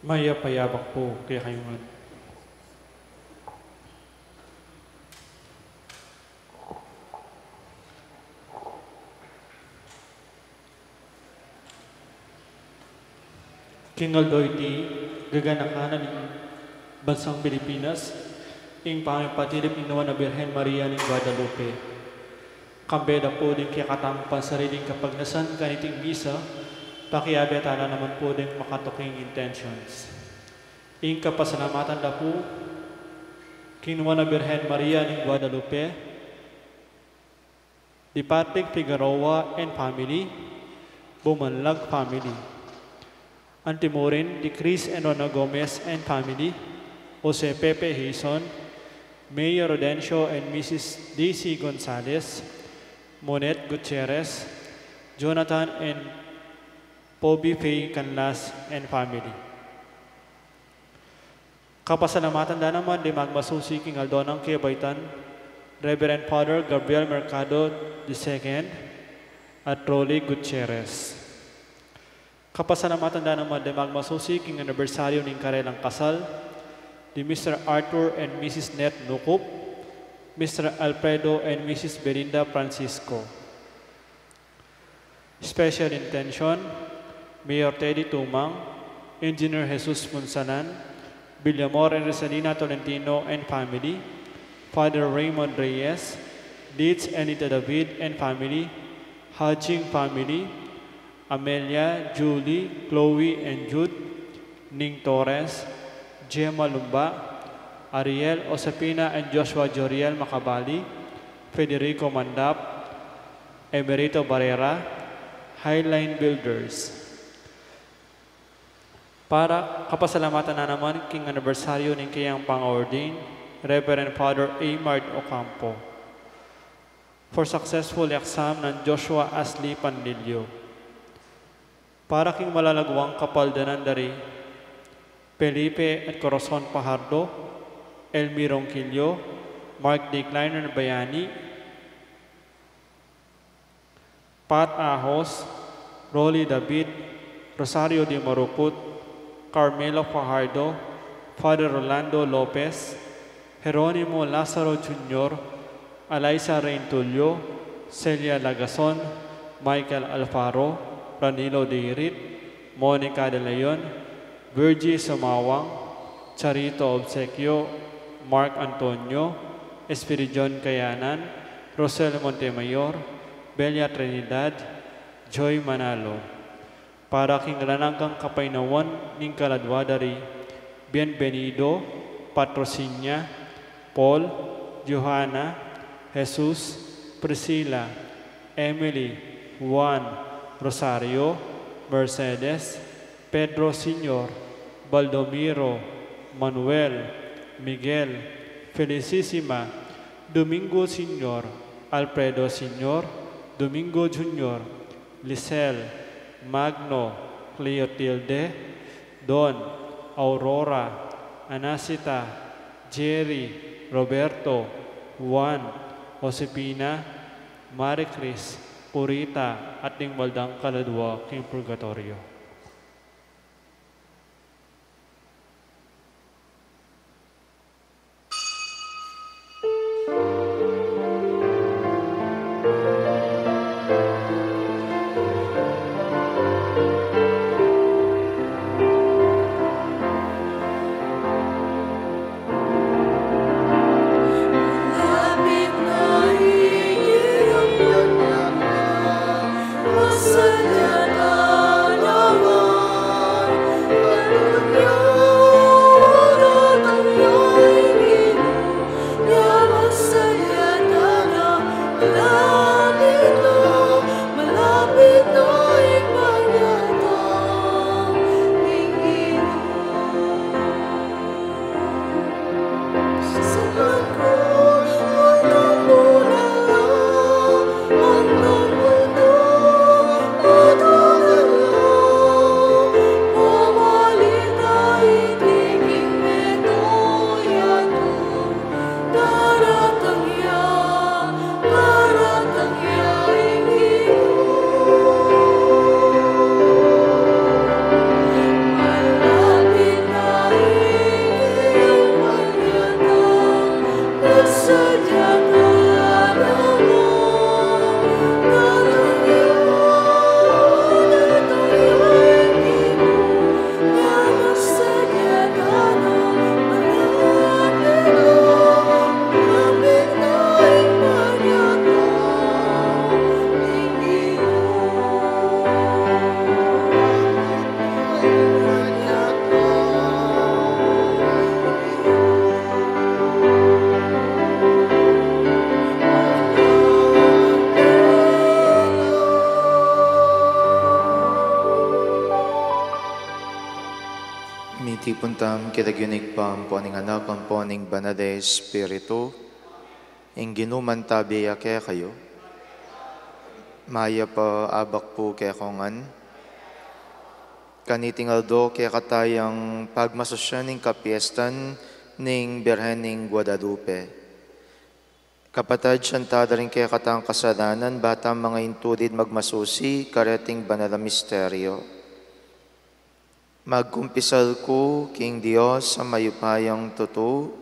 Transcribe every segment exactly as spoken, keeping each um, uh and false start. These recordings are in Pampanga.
Mayap a yabak pu kekayu ngan. King aldo iti, gaganaka na ning bansang Pilipinas ing pamipatilip ning Nuan a Birhen Maria ning Guadalupe. Kambe da pu ding kekatamung pansariling kapagnasan kaniting misa, pakiabe tala naman pu ding makatuking intentions. Ing kapasalamatan da pu king Nuan a Birhen Maria ning Guadalupe, di Patrick Figueroa and family, Bumanlag family. Antimurin, di Chris and Rona Gomez and family, Jose Pepe Hizon, Mayor Rodencio and Missus D C Gonzalez, Monet Gutierrez, Jonathan and Poby Faye Canlas and family. Kapasalamatan da naman di magmasusi king aldo nang kebaitan, Reverend Father Gabriel Mercado the second at Rolly Gutierrez. Kapasalamatan da naman di magmasusi king anibersaryu ning karelang kasal, di Mister Arthur and Missus Net Nukup, Mister Alfredo and Missus Belinda Francisco. Special intention, Mayor Teddy Tumang, Engineer Jesus Punsalan, Villamor and Rosalina Tolentino and family, Father Raymond Reyes, Deeds Anita David and family, Hajing family, Amelia, Julie, Chloe and Jude, Ning Torres, Gemma Lumba, Ariel, Josefina and Joshua Joriel Macabali, Federico Mandap, Emerito Barrera, Highline Builders. Para kapasalamatan na naman king anibersaryu ning keyang pang-ordain, Reverend Father Amart Ocampo. For successful exam nang Joshua Asli Panlilio. Para king malalaguang kapaldanan da ri Felipe at Corazon Pajardo, Elmi Ronquillo, Mark D. Kleiner Bayani, Pat Ahos, Rolly David, Rosario D. Marucut, Carmelo Fajardo, Father Rolando Lopez, Jeronimo Lazaro Junior, Alaisa Reintulio, Celia Lagason, Michael Alfaro, Ranilo Dirit, Monica De Leon, Virgie Sumawang, Charito Obsequio, Mark Antonio, Espiridion Kayanan, Rosel Montemayor, Belia Trinidad, Joy Manalo. Para king alang anggang kapaynawan ning kaladua da ri Bienvenido, Patrocinia, Paul, Johanna, Jesus, Priscilla, Emily, Juan, Rosario, Mercedes, Pedro Senior, Baldomiro, Manuel, Miguel, Felicissima, Domingo Senior, Alfredo Senior, Domingo Junior, Lisel, Magno, Cleotilde, Don, Aurora, Anacita, Jerry, Roberto, Juan, Josepina, Marie Chris, Purita, at ding maldang kaladua king purgatoryo. King lagyu ning Ibpa, ampo ning Anak, ampo ning Banal a Espiritu. Ing Ginu mantabi ya kekayu. Mayap a abak pu kekongan. Kaniting aldo kekatayang pagmasusyan ing kapiestan ning Birhen ning Guadalupe. Kapatad, sisian tala ring kekatang kasalanan, ba tang manga intulid magmasusi kareting banal a misteryo. Magkumpisal ku king Dios a mayupayang tutu.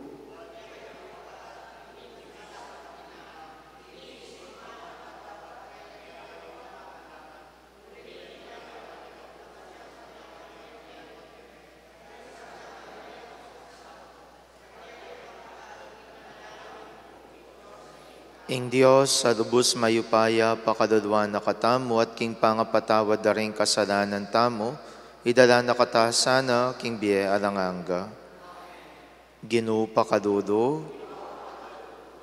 Ing Dios a lubus mayupaya pakaluluan na katamu at king pangapatawad da ring kasalanan tamu, idala na kata sana king bie alang angga. Ginu pakalulu,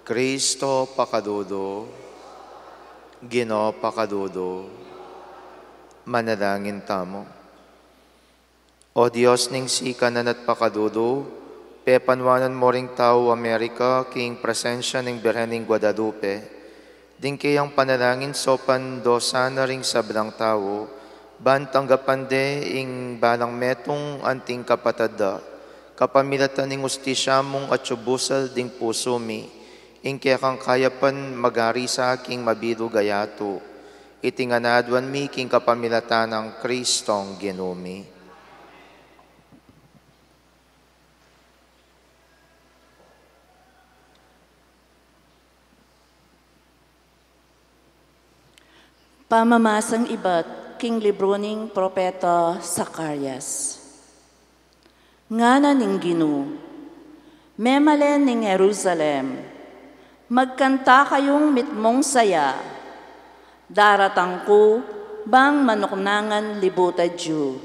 Kristo pakalulu, Ginu pakalulu, manalangin tamu. O Dios ning sikanan at pakalulu, pepanuanan mo ring tau Amerika king presensya ning Birhen ning Guadalupe. Ding keyang panalangin saupan do sana ring sablang tau, ban tanggapan de ing balang metung anting kapatad da, kapamilatan ning ustisya mung atyu busal ding pusu mi, ing kekang kayapan magari sa king mabilug a yatu. Iti ngan aduan mi king kapamilatan nang Kristong Ginu mi. Pamamasang ibat king libru ning propeta Zacarias. Ngana ning Ginu, memalen ning Jerusalem, magkanta kayung mitmung saya, daratang ku bang manuknangan libutad yu.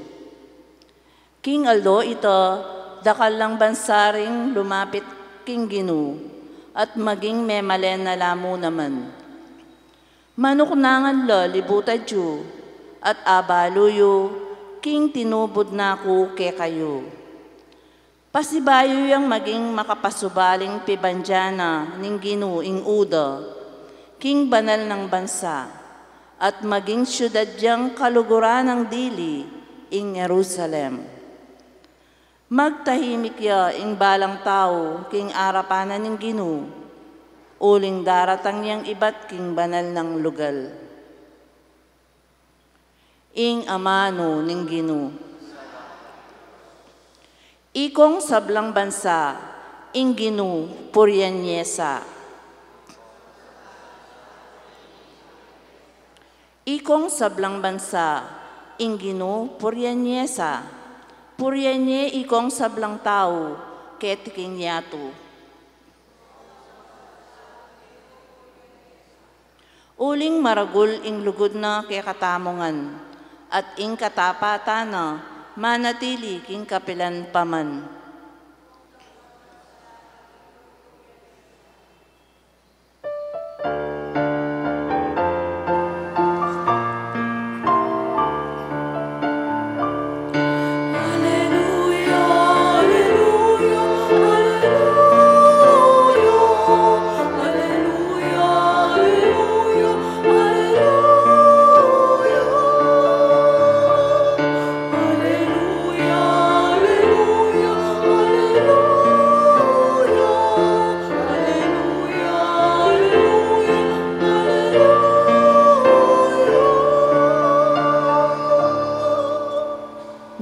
King aldo ita, dakal lang bansa ring lumapit king Ginu, at maging memalen na la mu naman. Manuknangan la libutad yu, at abalu yu king tinubud na ku kekayu. Pasibayu yang maging makapasubaling pibandian na ning Ginu ing Juda king banal nang bansa, at maging siudad yang kaluguran nang dili ing Jerusalem. Magtahimik ya ing balang tau king arapan na ning Ginu, uling daratang yang ibat king banal nang lugal. Ing amanu ning Ginu. Ikong sablang bansa, ing Ginu purian ye sa. Ikong sablang bansa, ing Ginu purian ye sa. Purian ye ikong sablang tau keti king yatu. Uling maragul ing lugud na kekatamu ngan, at ing katapatan na manatili king kapilan pa man.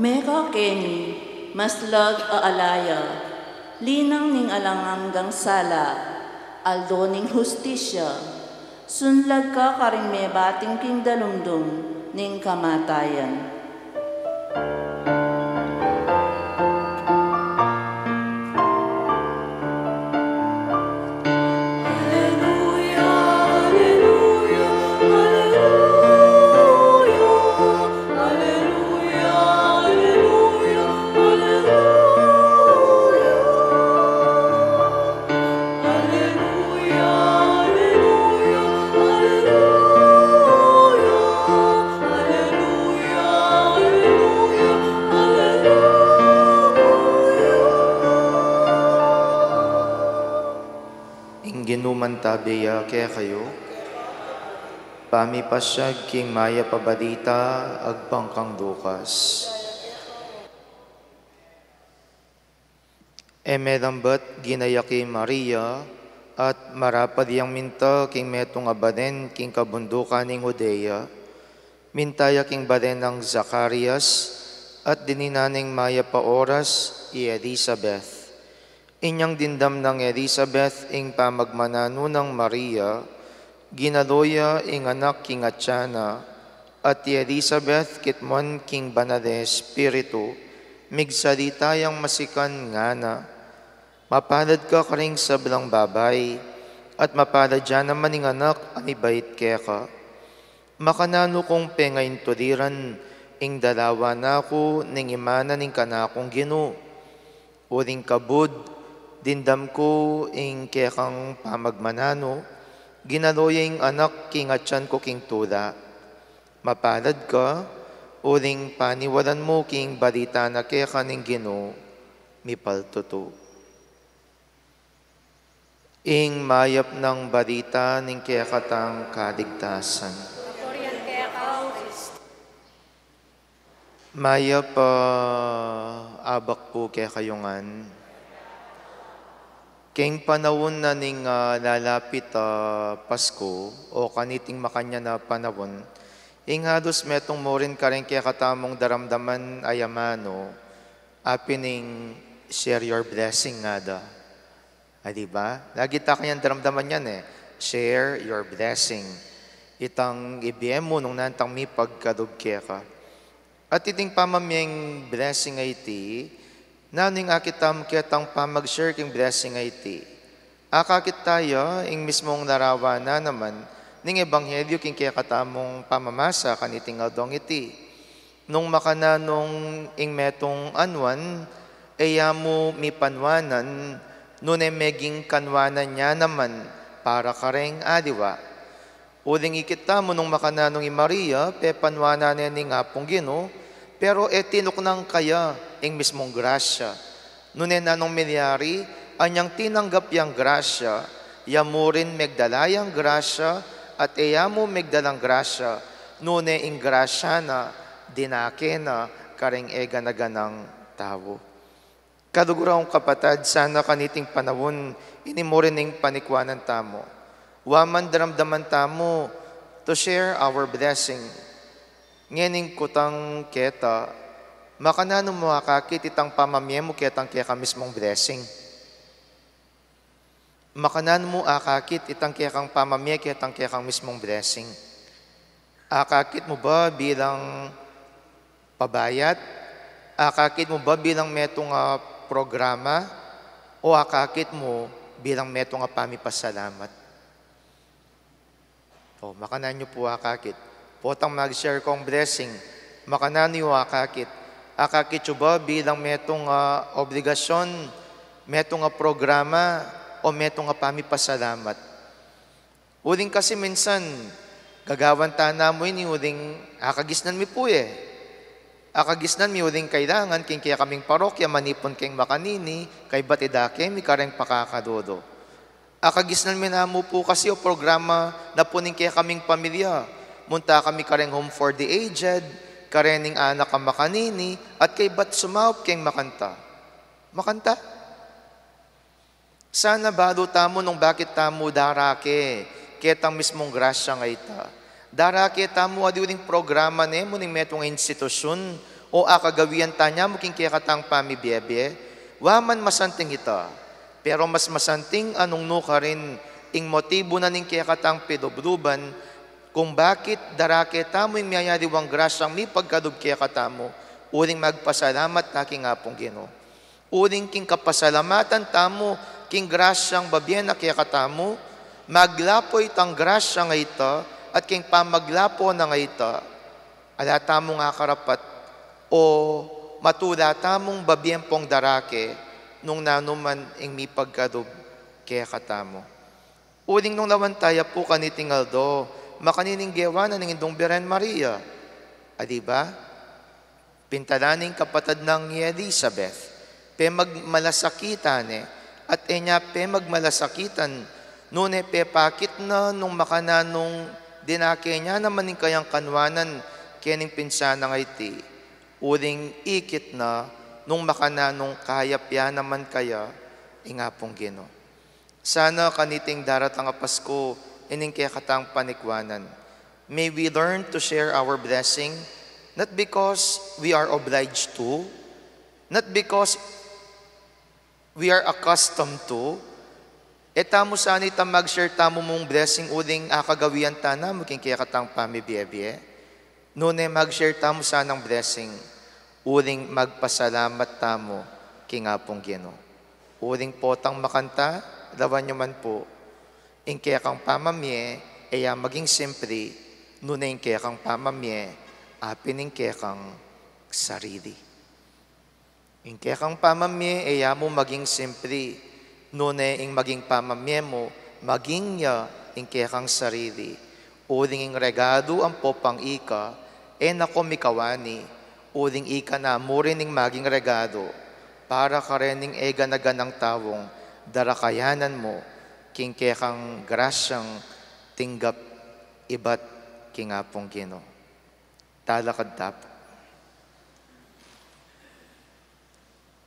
Mekakeni, maslag a alaya, linang ning alang anggang sala, aldo ning hustisya, sunlag ka karing mebating king dalumdum ning kamatayan. Abiya kekayu. Pamipasiag king mayap a balita agpang kang Lucas. E melambat ginaya ki Maria, at marapad yang minta king metung a balen king kabundukan ning Judea. Minta ya king balen nang Zacarias, at dininan ning mayap a oras i Elizabeth. Inyang dimdam nang Elizabeth ing pamagmananu nang Maria, ginalo ya ing anak king atian na, at i Elizabeth kitmuan king Banal a Espiritu, migsalita yang masikan, ngana: Mapalad ka karing sablang babai, at mapalad ya naman ing anak a mibait keka. Makananu kung pengaintuliran ing dalawa na ku ning imana ning kanakung Ginu? Uling kabud, dimdam ku ing kekang pamagmananu, ginalo ya ing anak king atian ku king tula. Mapalad ka, uling paniwalan mu king balita na keka ning Ginu, mipaltutu. Ing mayap nang balita ning kekatang kaligtasan. Kapurian keka, O Kristo. Mayap a abak pu kekayu ngan. King panaun na ning, ah, lalapit a Pasku, o kaniting makanyan a panaun, ing halus metung murin karing kekatamung daramdaman a amanu, apin ing share your blessing ngada. A, di ba? Lagi ta kayang daramdaman yan e. Share your blessing. Itang ibie mu nung nanu tang mipagkalub keka. At iting pamamieng blessing a iti, nanu ing akit tamu ketang pamag-share king blessing a iti? Akakit taya ing mismung larawan na naman ning ebanghelyu king kekatamung pamamasa kaniting aldong iti. Nung makananu nung ing metung anuan, e ya mu mipanwanan, nune meging kanwanan ya naman para kareng aliwa. Uling ikit tamu nung makananu nung i Maria, pepanwanan ne ning Apung Ginu, pero e tinuknang kaya ing mismung grasya. Nune nanung milyari, anyang tinanggap yang grasya, ya murin megdala yang grasya, at e ya mu megdalang grasya, nune ing grasya na, dinake na karing e gana-ganang tau. Kaluguran kung kapatad, sana kaniting panaun, ini murin ing panikwanan tamu. Wa man daramdaman tamu to share our blessing. Ngening kutang keta, makananu mu akakit itang pamamie mu ketang keka mismung blessing? Makananu mu akakit itang kekang pamamie ketang kekang mismung blessing? Akakit mu ba bilang pabayat? Akakit mu ba bilang metung a programa? O akakit mu bilang metung a pamipasalamat? O, makananu yu pu akakit? Potang mag-share kung blessing, makananu yu akakit? Akakit yu ba bilang metung a obligasyon, metung a programa, o metung a pamipasalamat? Uling kasi minsan, gagawan ta na mu ini uling akagisnan mi pu e. Akagisnan mi uling kailangan king kekaming parokya manipun keng makanini, kaybat idake mi kareng pakakalulu. Akagisnan mi na mu pu kasi o programa na pu ning kekaming pamilya. Munta kami kareng Home for the Aged, karening anak a makanini, at kaybat sumaup keng makanta. Makanta? Sana balu tamu nung bakit tamu darake ketang mismung grasya a ita. Darake tamu aliwa ning programa ne mu ning metung a institusyun o akagawian ta ne mu king kekatang pamibie-bie. Wa man masanting ita, pero mas masanting a nung nukarin ing motibu na ning kekatang pilubluban kung bakit darake tamu ing miyayaliwang grasyang mipagkalub kekatamu, uling magpasalamat ta king Apung Ginu. Uling king kapasalamatan tamu king grasyang babie na kekatamu, maglapo itang grasya a ita, at king pamaglapo na a ita, ala tamung akarapat o matula tamung babie pung darake nung nanu man ing mipagkalub kekatamu. Uling nung lawan taya pu kaniting aldo, makanining gewa na ning Indung Birhen Maria. A, di ba? Pintalan ing kapatad nang i Elizabeth, pemagmalasakitan ne, at e ne pemagmalasakitan Nune pepakit na nung makananu nung dinake na naman ing kayang kanwanan keng pinsan nang iti, uling ikit na nung makananu nung kayap ya naman kaya ing Apung Ginu. Sana kaniting daratang a Pasku, ining kekatang panikwanan, may we learn to share our blessing, not because we are obliged to, not because we are accustomed to, e tamu sana itang mag-share tamu mung blessing uling akagawian ta na mu king kekatang pamibie-bie. Nune mag-share tamu sanang blessing uling magpasalamat tamu king Apung Ginu. Uling potang makanta, lawan yu man pu, ing kekang pamamie, e ya maging simpli, nune ing kekang pamamie, apin ing kekang sarili. Ing kekang pamamie, e ya mu maging simpli, nune ing maging pamamie mu, maging ya ing kekang sarili. Uling ing regalu ampo pang ika, e na ko mikawani, uling ika na mu rin ing maging regalu, para kareng e gana-ganang taung darakayanan mu, king kekang grasyang tinggap ibat king Apung Ginu. Talakad ta pu.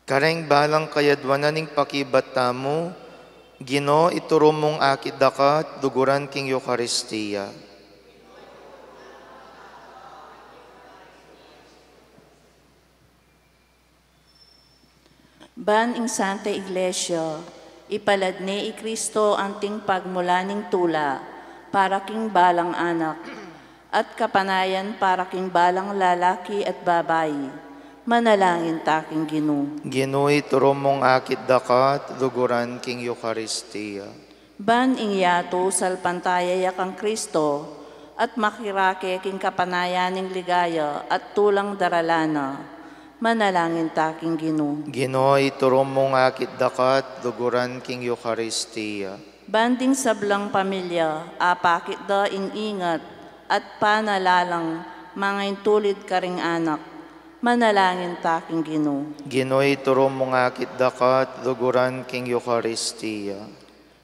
Kareng balang kayadwanan ning pakibat tamu, Ginu, ituru mung akit daka at luguran king Eukaristia. Ban ing Santa Iglesia, ipalad ne i Kristo anting pagmula ning tula, para king balang anak, at kapanayan para king balang lalaki at babai. Manalangin ta king Ginu. Ginu, ituru mung akit daka at luguran king Eukaristia. Ban ing yatu salpantaya ya kang Kristo, at makirake king kapanayan ning ligaya at tulang daralan na. Manalangin ta king Ginu. Ginu, ituru mung akit daka at luguran king Eukaristia. Ban ding sablang pamilya, apakit da ing ingat at panalalang mangaintulid karing anak. Manalangin ta king Ginu. Ginu, ituru mung akit daka at luguran king Eukaristia.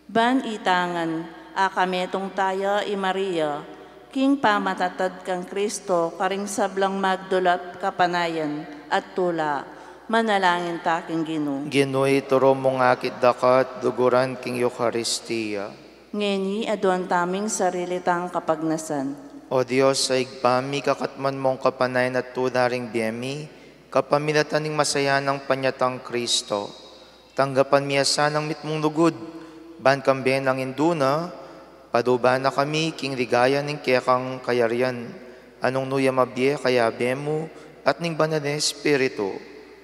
Ban itangan, akametung taya i Maria, king pamatatad kang Kristo, karing sablang magdula't kapanayan at tula, manalangin ta king Ginu. Ginu, ituru mung akit daka at luguran king Eukaristia. Ngeni, aduan taming sarili tang kapagnasan. O Dios, a Ibpa mi, kakatman mung kapanayan at tula ring bie mi, kapamilatan ning masayanang panyatang Kristo. Tanggapan mi ya sanang mitmung lugud, ban kambe nang Indu na, paluban na kami king ligaya ning kekang kayarian, a nung nu ya mabie kayabe mu, at ning Banal a Espiritu,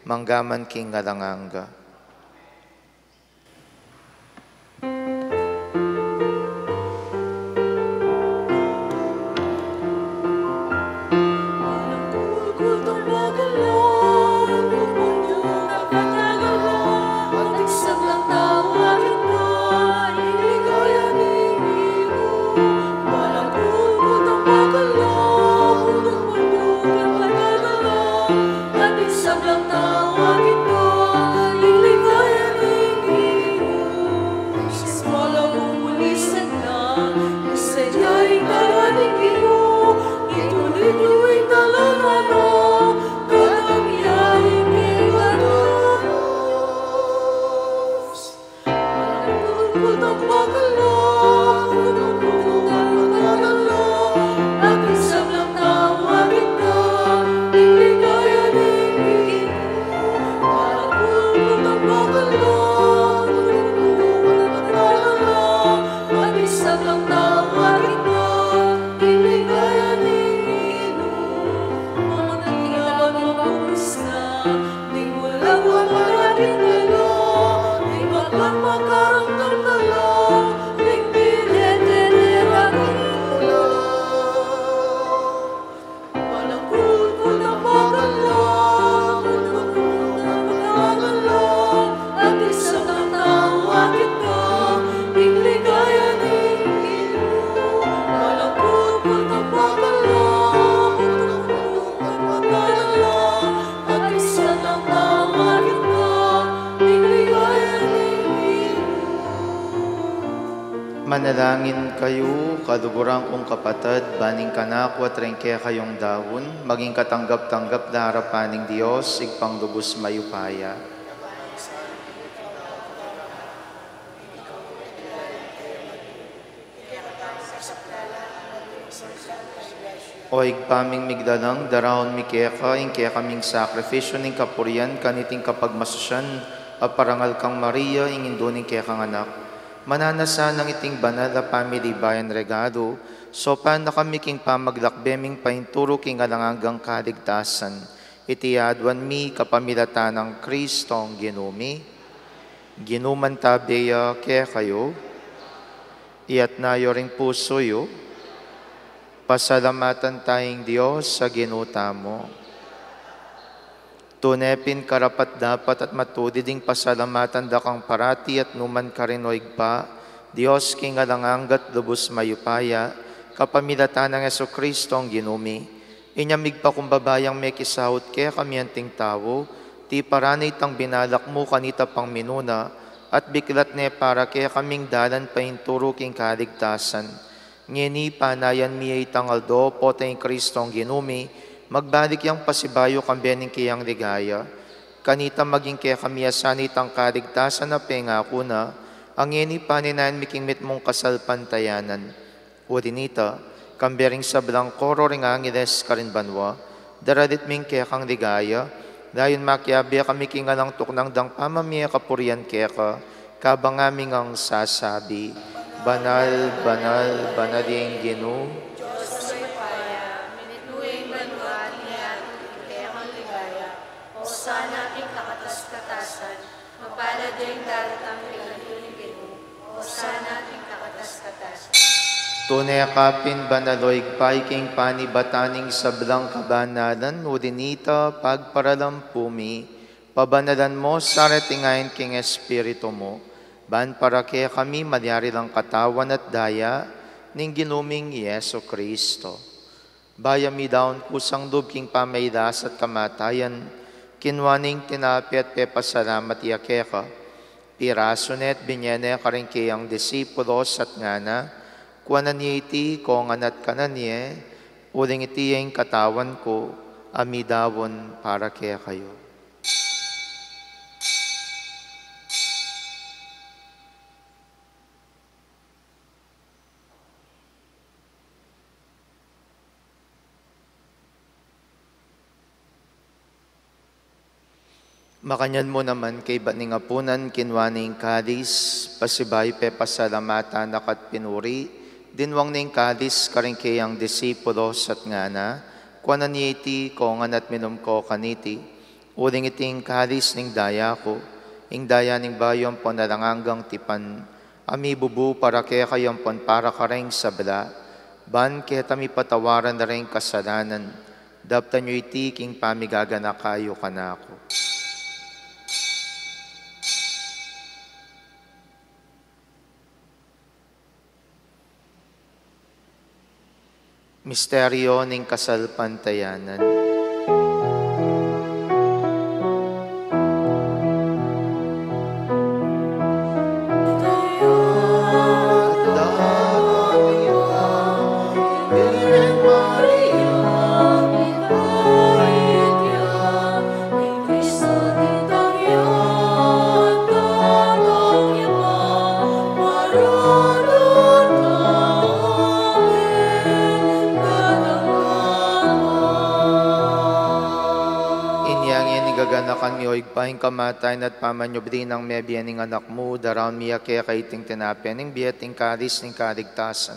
manggaman king alang angga. Manalangin kayu, kaluguran kung kapatad, ban ing kanaku at ring kekayung daun, maging katanggap-tanggap la arapan ning Dios, Ibpang lubus mayupaya. O Ibpa ming migdalang, daraun mi keka ing kekaming sakrifisyu ning kapurian kaniting kapagmasusyan a parangal kang Maria, ing indu ning kekang Anak. Mananu sanang iting banal a pamilibayan regalu, saupan na kami king pamaglakbe ming painturu king alang anggang kaligtasan. Iti aduan mi kapamilatan nang Kristong Ginu mi. Ginu, mantabe ya kekayu. Iyatas yu ring pusu yu. Pasalamatan taya ing Dios a Ginu tamu. Tune pin karapat-dapat at matulid ing pasalamatan da kang parati at nukarin man, O Ibpa, Dios king alang angga at lubus mayupaya, kapamilatan nang Jesucristo a Ginu mi. Inya migpakumbaba yang mekisaut kekami anting tau, tiparan na itang binalak mu kanita pang minuna, at biklat ne para kekaming dalan painturu king kaligtasan. Ngeni panayan mi ya itang aldo, pota ing Kristong Ginu mi, magbalik yang pasibayu kambe ning keyang ligaya. Kanita maging kekami ya sana itang kaligtasan a pengaku na, a ngeni paninayan mi king mitmung kasalpantayanan. Uli nita, kambe ring sablang koro ring angeles karin banua, daralit mi ing kekang ligaya, dayun makiabe kami king alang tuknang dang pamamie kapurian keka, kabang ngaming sasabi: Banal, banal, banal ing Ginu. Dios a mayupaya, minitmu ing banua at ing yatu king kekang ligaya. Osana king kakatas-katasan. Mapalad ya ing daratang king lagyu ning Ginu. Osana king kakatas-katasan. Tune ka pin banal, O Ibpa, ika ing panibatan ning sablang kabanalan, uli nita pagparalampu mi, pabanalan mu sa reting ain king Espiritu mu, ban para kekami malyari lang katawan at daya ning Ginu ming Jesucristo. Bayu midaun kusang lub king pamailas at kamatayan, kinua ne ing tinape at pepasalamat ya keka, pirasu ne at binye ne karing keyang disipulos at ngana: Kuanan ye iti kongan at kanan ye, uling iti ya ing katawan ku, a midaun para kekayu. Makanyan mu naman kaybat ning apunan, kinua ne ing kalis, pasibayu pepasalamatan na ka at pinuri, dinwang ne ing kalis karing keyang disipulos at ngana: Kuanan ye iti kongan at minum ko kaniti, uling iti ing kalis ning daya ku, ing daya ning bayu ampon alang anggang tipan, a mibubu para kekayu ampon para kareng sabla, ban keta mipatawaran la ring kasalanan. Daptan yu iti king pamigaganaka yu kanaku. Misteryo ning kasalpantayanan. Inya ngeni gaganakan mi, O Ibpa, ing kamatayan at pamanyubli nang mebie ning Anak mu, daraun mi ya keka iting tinape ning bie at ing kalis ning kaligtasan.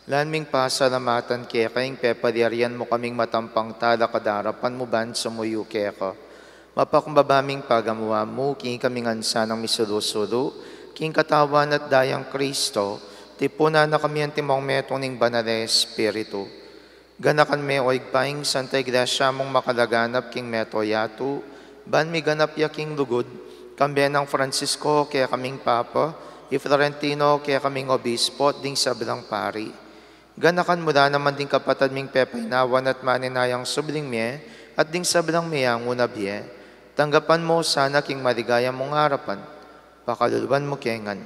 Lalam ming pasalamatan keka, ing pepalyarian mu kaming matampang talakad king arapan mu ban sumuyu keka. Mapakumbaba ming pagamuan mu, king ikami ngan sanang misulu-sulu king katawan at dayang Kristo, tipunan na kami antimong metung ning Banal a Espiritu. Ganakan me, O Ibpa, ing Santa Iglesia mung makalaganap king mabilug a yatu, ban miganap ya king lugud, kambe nang Francisco kekaming Papa, i Florentino kekaming Obispo, ding sablang pari. Ganakan mu la naman ding kapatad ming pepainawan at maninayang subling mie, at ding sablang meyangu na bie. Tanggapan mu la sana king maligaya mung arapan. Pakaluluan mu ke ngan.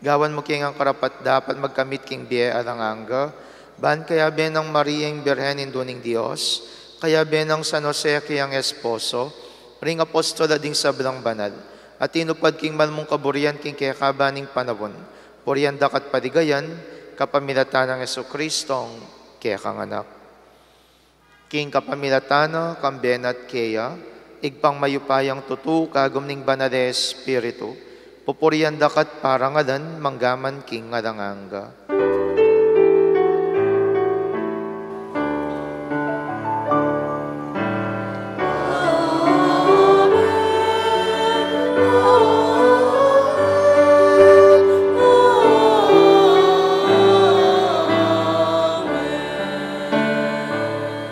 Gawan mu keng karapat-dapat magkamit king bie alang angga, ban kayabe nang Maria ing Birhen Indu ning Dios, kayabe nang San Jose kayang esposo, ring apostol at ding sablang banal, a tinupad king mal mung kaburian king kekaban ning panaun, purian daka at paligayan, kapamilatan nang Jesucristong kekang Anak. King kapamilatan na, kambe na at keya, Ibpang mayupayang tutu, kagum ning Banal a Espiritu, pupurian daka at parangalan, manggaman king alang angga.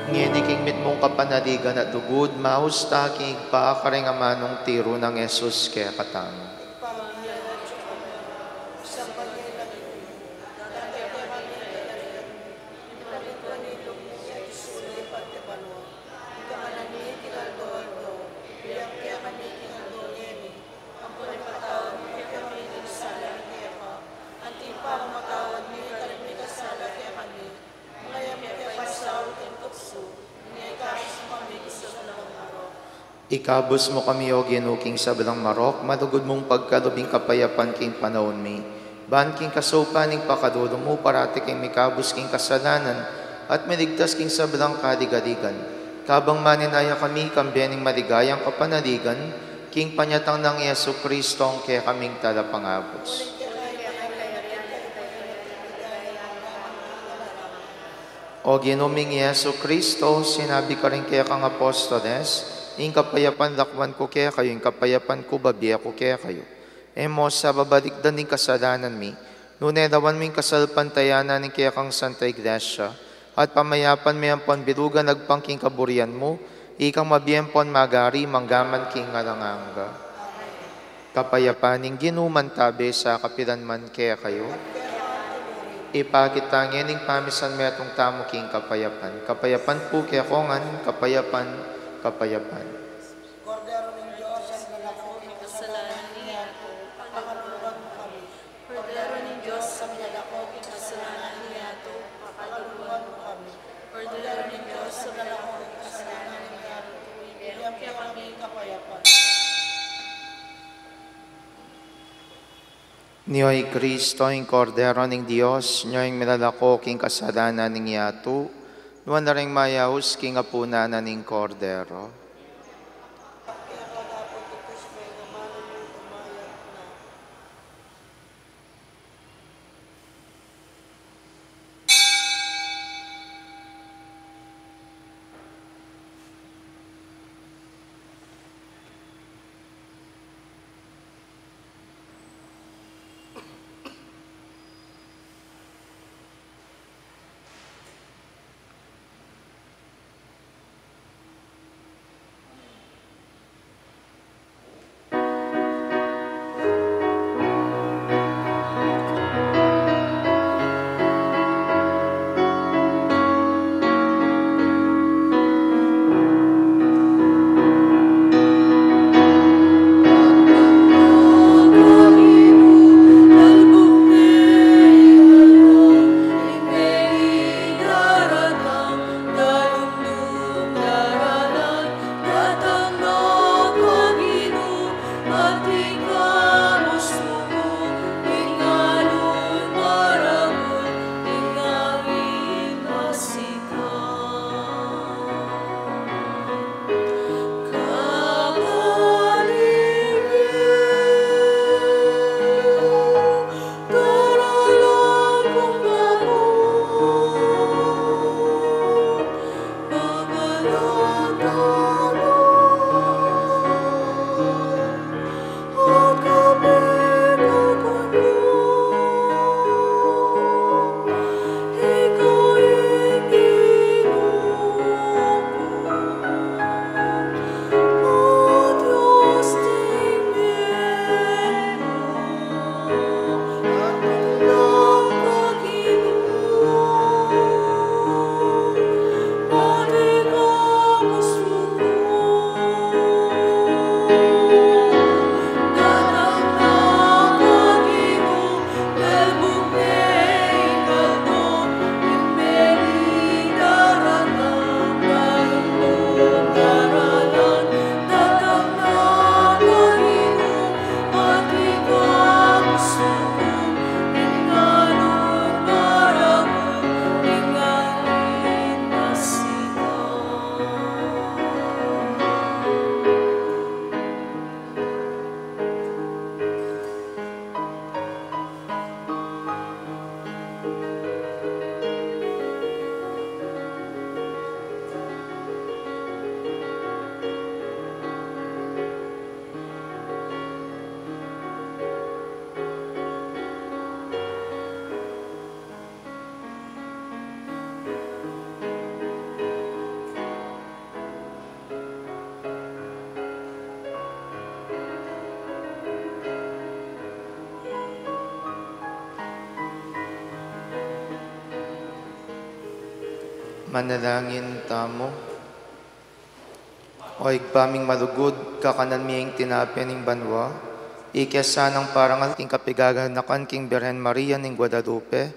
Ngeni king mitmung kapanaligan at lugud, maus ta king Ibpa karing amanung tiru nang Jesus kekatamu. Ikabus mu kami, O Ginu, king sablang marok, malugud mung pagkalub ing kapayapan king panaun mi. Ban king kasaupan ning pakalulu mu, parati kaming mikabus king kasalanan at miligtas king sablang kaligaligan. Kabang manenaya kami kambe ning maligayang kapanaligan, king panyatang nang Jesucristong kekaming Talapangabus. O Ginu ming Jesucristo, sinabi karing kekang apostoles, ing kapayapan lakwan ku kekayu, ing kapayapan ku babie ku kekayu. E mu sa babalikdan ding kasalanan mi, nune lawan mu ing kasalpantayanan ning kekang Santa Iglesia, at pamayapan me ampon bilugan agpang king kaburian mu, ikang mabie ampon magari manggaman king alang angga. Kapayapan ning Ginu mantabe sa kapilan man kekayu. Ipakit ta ngening pamisan metung tamu king kapayapan. Kapayapan pu kekongan, kapayapan, kapayapan. Kordero ning Dios, a milalako king kasalanan ning yatu, pakalulwan mu kami. Kordero ning Dios, a milalako king kasalanan ning yatu, pakalulwan mu kami. Kordero ning Dios, a milalako king kasalanan ning yatu, ibie mu kekami ing kapayapan. Nyo i Kristo, ing Kordero ning Dios, nyo ing milalako king kasalanan ning yatu, nuan la ring mayaus king apunan na ning Kordero. Manalangin tamu. O Ibpa ming malugud, kakanan mi ing tinape ning banua, ike sanang parangal king kapigaganakan king Birhen Maria ning Guadalupe,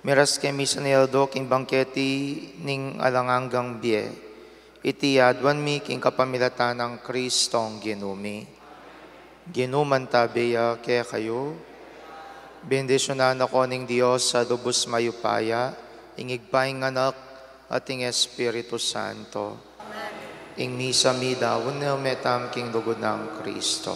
miras ke misan aldo king bangketi ning alang anggang bie. Iti aduan mi king kapamilatan nang Kristong Ginu mi. Ginu mantabe ya kekayu. Bendisyunan na ko ning Dios a lubus mayupaya, ing Ibpa, ing Anak, at ing Espiritu Santo. Ing misa midaun ne, ume tamu king lugud nang Kristo.